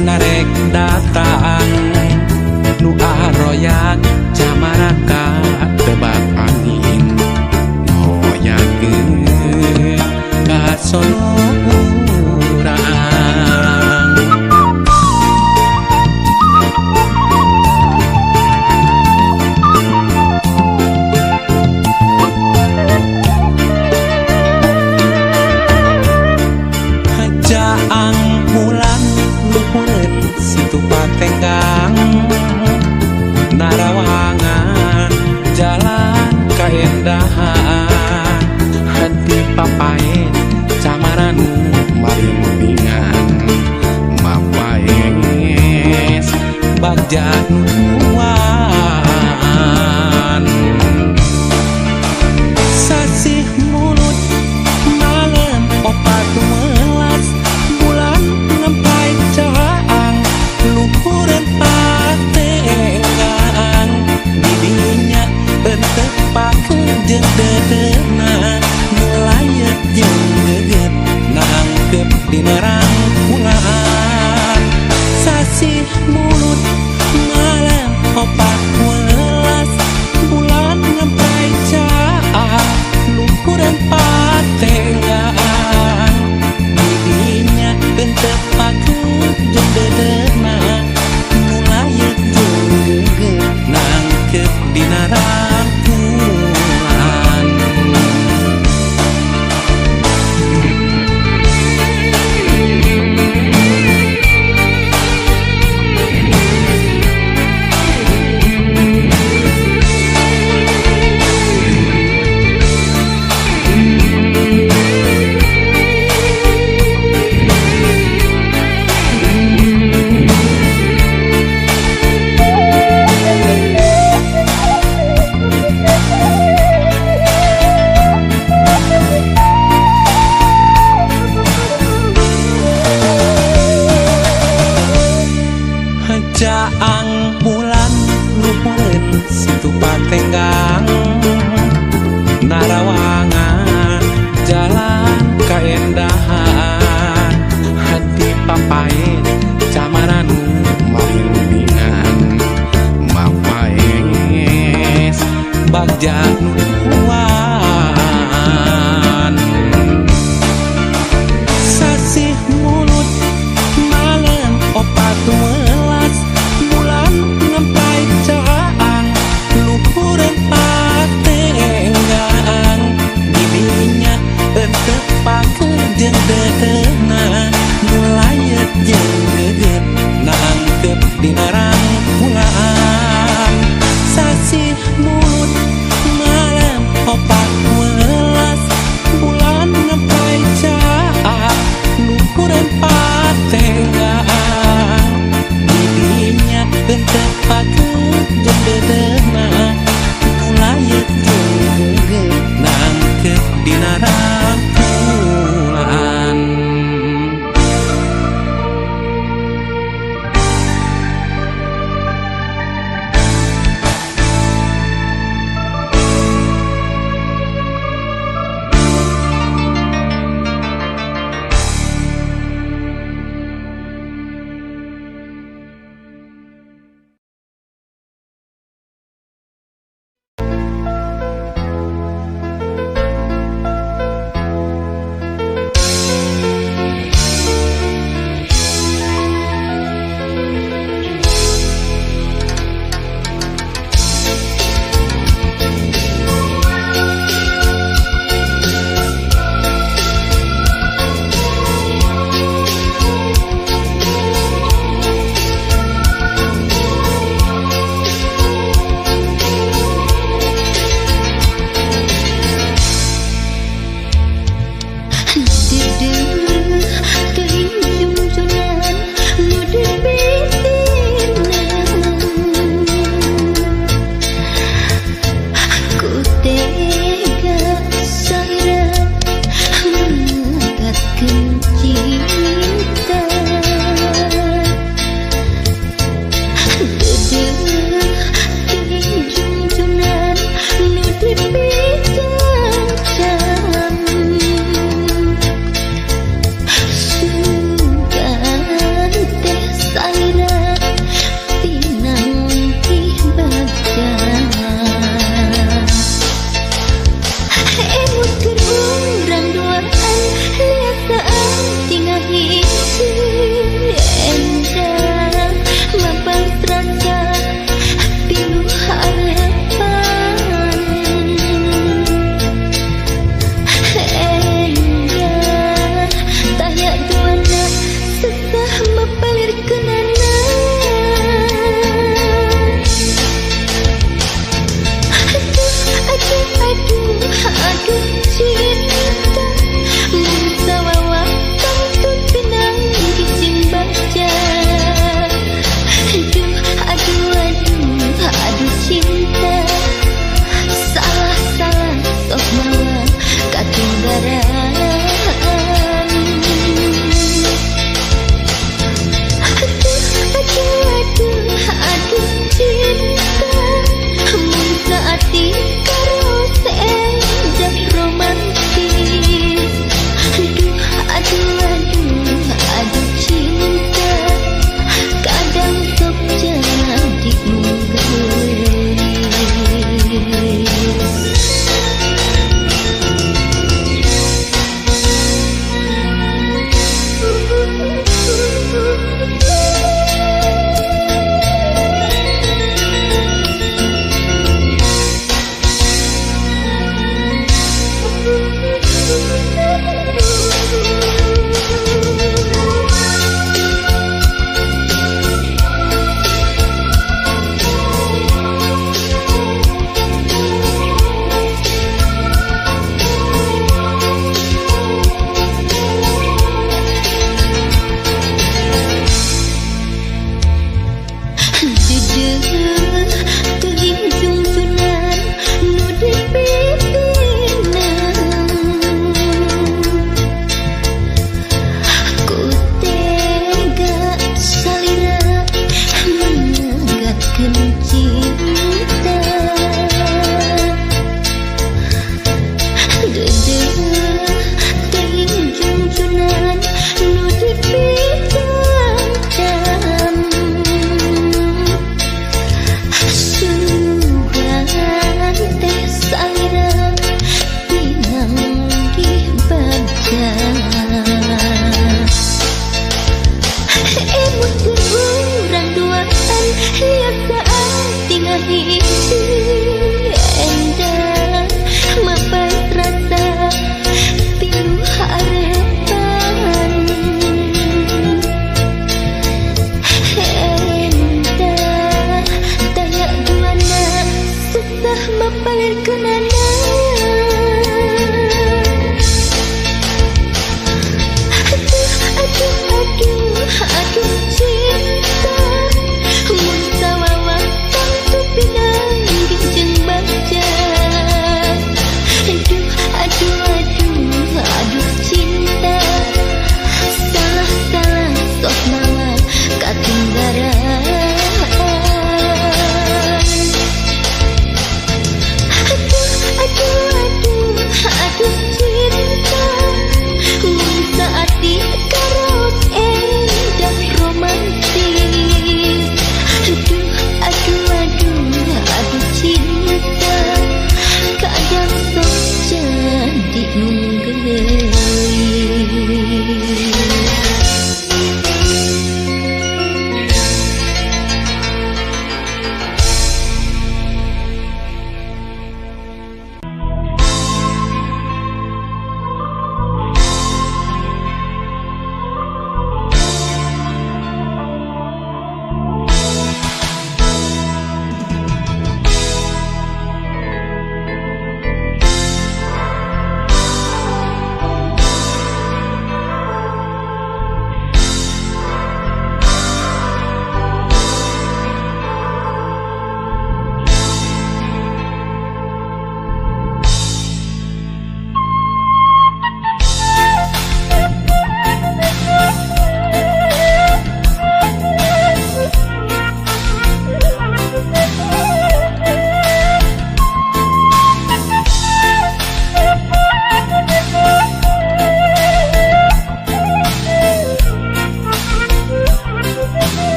Narek datang nu aroyak camaraka tebak angin hoyakeun ka sono urang. Jaang bulan luhureun situ patenggang narawangan jalan kaendahan hati papae camaranu marimbingan mapaes bagja nuan sasih mulut malam opat welas bulan ngempai caang luhureun patenggang didinya entep pakeun jeung dedeuna nu layet jeung geget nangkep dina rangkulan sasih mulut malam opat welas bulan ngempai caang luhureun patenggang didinya entep pakeun jeung dedeuna nu layet jeung geget nangkep dina rangkulan. Jaang bulan luhureun situ patenggang narawangan jalan kaendahan hati papae camaranu marimbingan mapaes bagja nuan sasih mulut malam opat welas bulan ngempai caang luhureun patenggang didinya entep pakeun jeung dedeuna nu layet jeung geget nangkep dina rangkulan sasih mulut malam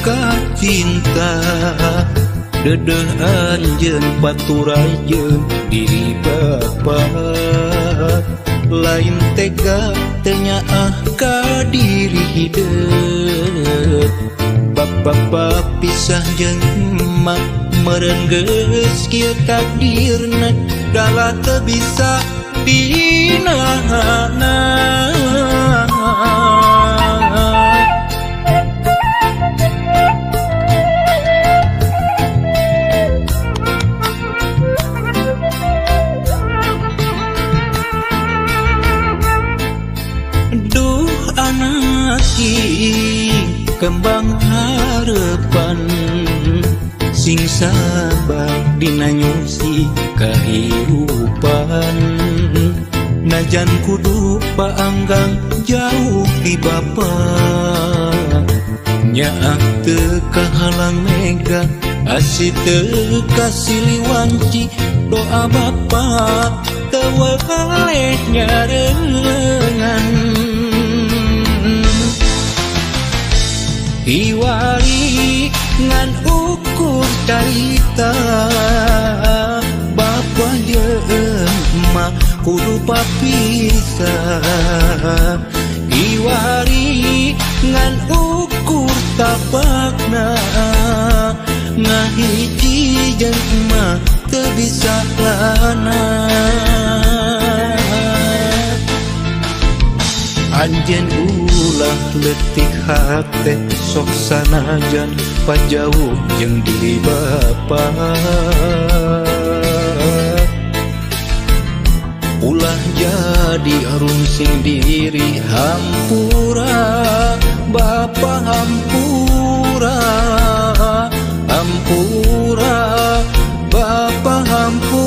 duka cinta dedeh anjeun paturai jeung diri bapa lain tega teu nyaah ka diri hideut bapa pisah jeung emak meureun geus kieu takdirna dalah teu bisa dinahana. Duh anak kembang harapan sing sabar dina nyusi kahirupan najan kudu paanggang jauh ti bapa nyaah teu kahalang mega asih teu kasiliwanci doa bapa teu weleh nyarengan. Iwari ngan ukur carita bapa jeung emak kudu papisah iwari ngan ukur tapakna ngahiji jeung emak teu bisa lana. Anjeun ulah leutik hate sok sanajan pajauh jeung diri bapa ulah jadi rungsing diri hampura bapa hampura hampura bapa hampura.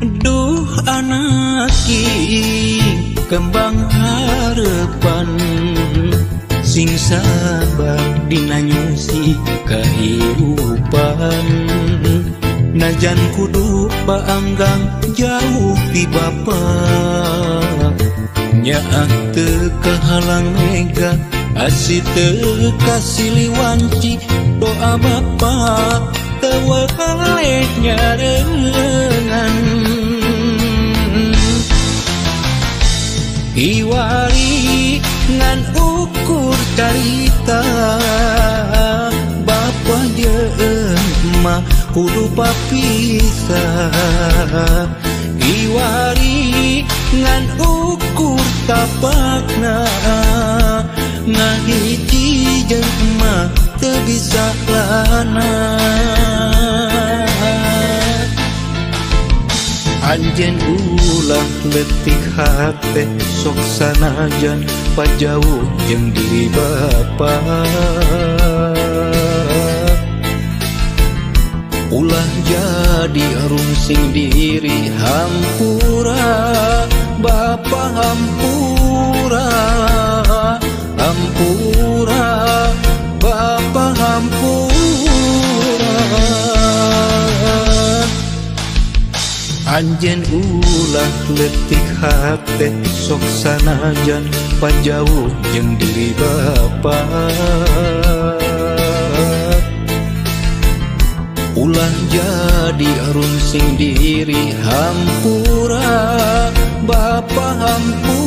Duh anak kembang harapan sing sabar dina nyusi kahirupan najan kudu paanggang jauh ti bapa nyaah teu kahalang mega asih teu kasiliwanci doa bapa teu weleh nyarengan. Iwari ngan ukur carita bapa jeung emak kudu papisah iwari ngan ukur tapakna ngahiji jeung emak teu bisa lana. Anjeun ulah leutik hate sok sanajan pajauh jeung diri bapa ulah jadi rungsing diri hampura bapa hampura hampura bapa hampura. Anjeun ulah leutik hate sok sanajan pajauh jeung diri bapa ulah jadi rungsing diri hampura bapa hampura.